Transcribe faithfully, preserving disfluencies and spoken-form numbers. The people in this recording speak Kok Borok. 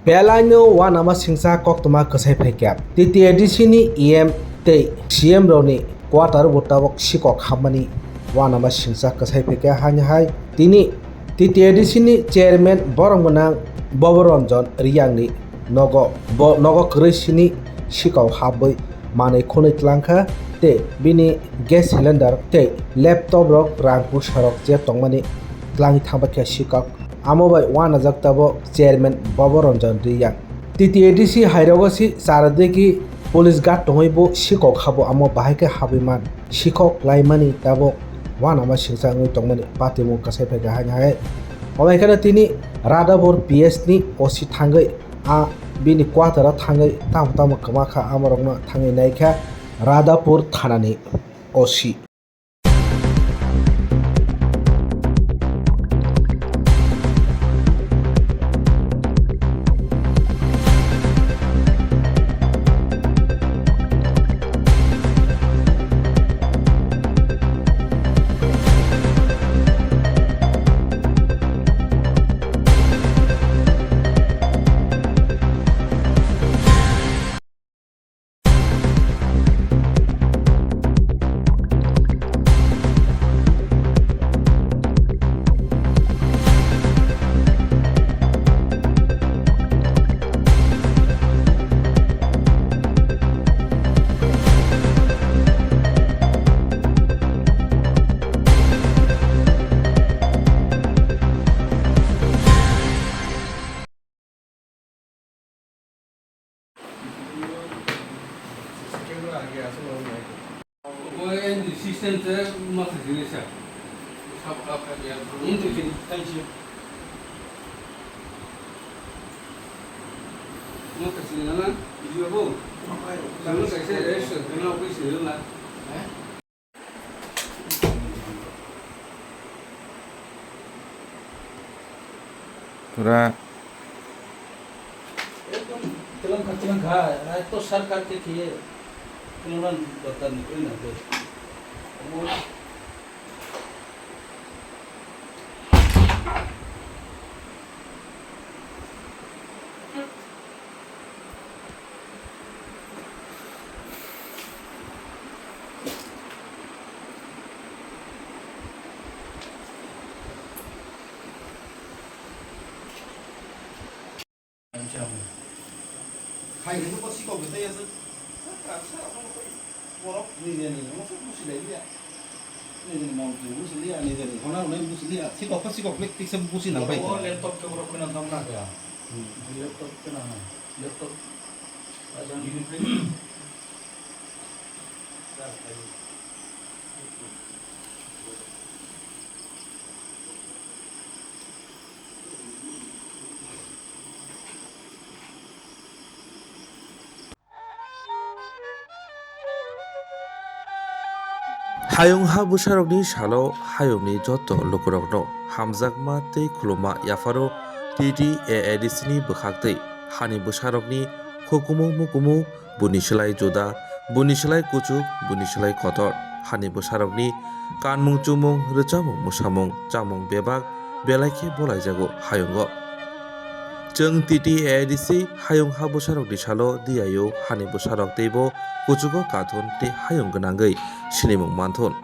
Belaino uanama singcha koktwma kwsai phaikha. T T A D C ni E M tei C M rokni quarter bo tabuk sikok hapmani uanama singcha kwsai phaikha, haini hai tini T T A D C ni chairman borok gwnang Bobo Ranjan Riyangni nogo, bo nogo kwrwi sini sikok habwi manwi khwnwi tlangkha tei bini gas cylinder tei laptop rok rang puisa rok je tongmani tlangwi thangbaikha sikok. Amo bai uanajak tabuk chairman Bobo Ranjan Riyang. T T A D C hairogo si charadegi police guard tongwi bo sikok habo, amo bahai khe habwi man sikok laimani tabuk uanama singcha wngwi tongmani patimung kwsai phaikha haini hai. Omo hai kheno tini Radhapur P S ni O C thangwi a bini quarter o thangwi tamo tamo kwma kha amorokno thangwi naikha Radhapur thanani O C. Pura. Ekdom telong kha, telong kha, ekto sarkar ke kiye telong dorkar ni koi na de. Hai, ini kok sikok gitu ya, Sir? Sir, tak, Sir, apa kok borok nijeni, masa busi lai ya. Nijeni montri busi liya, nijeni hona hona busi liya. Sikok kok sikok bek tiksa busi nang pai. Oh, laptop ke borok kena tam na. Ya. Hmm. Laptop kena na. Laptop. Ajang ini. Hayung ha bwsarokni salo hayungni joto lukurokno hamjakma tei khulumma yapharo T T A A D C ni bwkhak tei hani bwsarokni hukumu mukumu, buni slai juda, buni slai kuchuk, buni slai kotor. Hani bwsarokni kanmung chumung, rwchapmung mwsamung, chamung bebak belai khe bolaijago hayungo. Chwng T T A A D C hayung ha bwsarokni salo diyaio hani bwsarok teibo kuchugo kathun tei hayung gwnangwi sinimung manthun.